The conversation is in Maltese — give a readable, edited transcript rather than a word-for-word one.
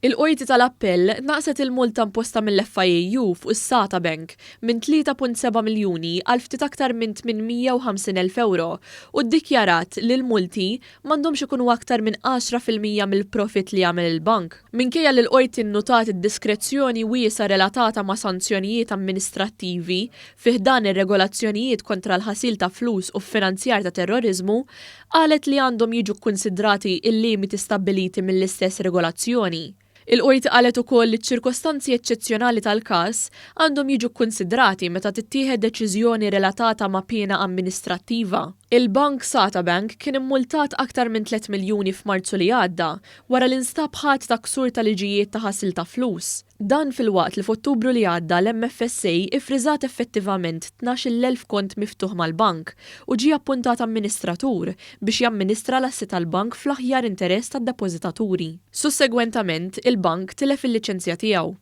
Il-Qorti tal-Appell naqset il-multa imposta mill-FIAU fuq is-Sata Bank minn 3.7 miljuni għal ftit aktar minn 850,000 ewro u ddikjarat li l-multi m'għandhomx ikunu aktar minn 10% mill-profitt li jagħmel il-bank. Minkejja li l-Qorti nnutat id-diskrezzjoni wiesgħa relatata ma' sanzjonijiet amministrattivi fi ħdan ir-regolazzjonijiet kontra l-ħasil ta' flus u ffinanzjar ta' terroriżmu, Qalet li għandhom jiġu kkunsidrati l-limiti stabbiliti mill-istess regolazzjoni. Il-Qorti qalet ukoll li ċ-ċirkostanzi eċċezzjonali tal-każ għandhom jiġu kkunsidrati meta tittieħed deċiżjoni relatata ma' piena amministrattiva. Il-bank Satabank kien immultat aktar minn tlett miljuni f'Marzu li għadda wara li nstab ħati ta' ksur ta' liġijiet ta' ħasil ta' flus. Dan filwaqt li f'Ottubru li għadda l-MFSA iffriżat effettivament 12,000 kont miftuħ mal-bank u ġie appuntat amministratur biex jamministra l-assi tal-bank fl-aħjar interess tad-depożitaturi. Sussegwentament, il-bank tilef il-liċenzja tiegħu.